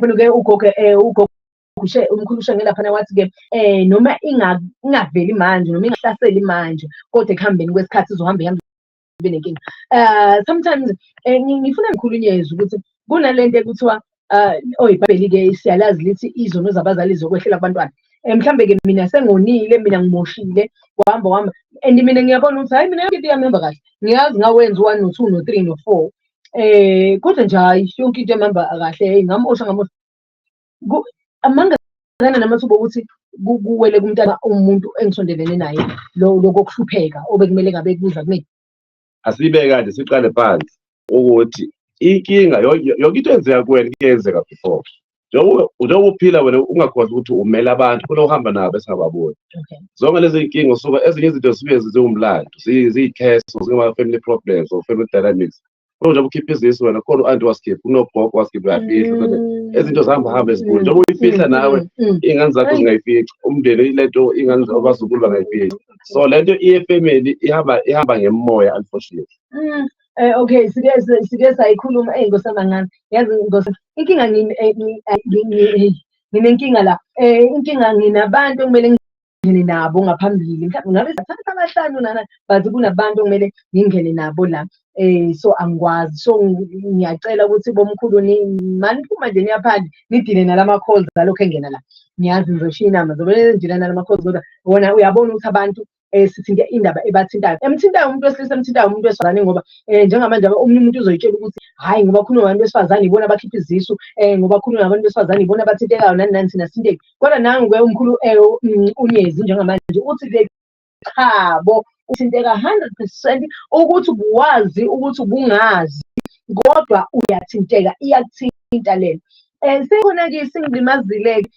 Laphana-ke ugogo ugogo umkhulu uShenge laphana wathi-ke noma ingaveli manje noma ingahlaseli manje, kodwa ekuhambeni kwesikhathi izohamba ihambe ibe nenkinga. Sometimes ngifuna ngikhulunyezwe ukuthi kunalento ekuthiwa oh, iBhayibheli-ke siyalazi lithi izono zabazali zizokwehlela kubantwana. Mhlambe-ke mina sengonile, mina ngimoshile, wahamba wahamba and mina ngiyabona ukuthi hhayi, mina yonke into yami ihamba kahle. Ngiyazi ngawenza u-one, no-two, no-three, no-four. Kodwa nje hhayi, yonke into yami ihamba kahle, hheyi, ngamosha ngamosha. Amangakanani amathuba okuthi kuwele kumntana umuntu engisondelene naye lo lokokuhlupheka obekumele ngabe kuza kumina? Asibeke kanje, siqale phansi ukuthi inkinga yonke into eyenzeka kuwena kuyenzeka before. Njengoba uphila wena, ungakhohlwa ukuthi umele abantu khona uhamba nabo besingababoni. Zonke lezi iy'nkinga usuke, ezinye izinto zisuke ziwumlando, ziyi-curse, zingama-family problems or family dynamics. Kodwa njengoba ukhipha izisu wena, khona u-anti wasikhipha, kunogogo wasikhipha, uyafihla. Izinto zihamba hambe ezinkulu. Njengoba uyifihla nawe, iy'ngane zakho zingayifici, umndeni lento, iy'ngane abazukulu bangayifici. So lento iye-family, ihamba ihamba ngemoya, unfortunately. Okay, sike sayikhuluma, eyi Nkosi yami, yazi Nkosi, inkinga nginenkinga la. Inkinga nginabantu ekumele ngingene nabo ngaphambili. Mhlawumbe ngabe thatha abahlanu nana, but kunabantu okumele ngingene nabo la. So angikwazi. So ngiyacela ukuthi bomkhulu maniphuma nje niya phandle, nidile nalama calls alokhu engena la. Ngiyazi ngizoshiya inamba, ngizobe ngidila nalama calls, kodwa wona uyabona ukuthi abantu sithinte indaba ebathintayo. Emthintayo umuntu wesilisa, emthintayo umuntu wesifazane, ngoba njengamanje omunye umuntu uzoyitshela ukuthi hhayi, ngoba khuluma ngabantu besifazane ibona abakhipha izisu, ngoba khuluma ngabantu besifazane ibona abathintekayo, nani nani, thina sithinteki. Kodwa nangu-ke umkhulu uNyezi njengamanje uthi-ke chabo, uthinteka 100%, ukuthi ubuwazi, ukuthi ubungazi, kodwa uyathinteka, iyakuthinta lento. Sekhona-ke singilimazile-ke.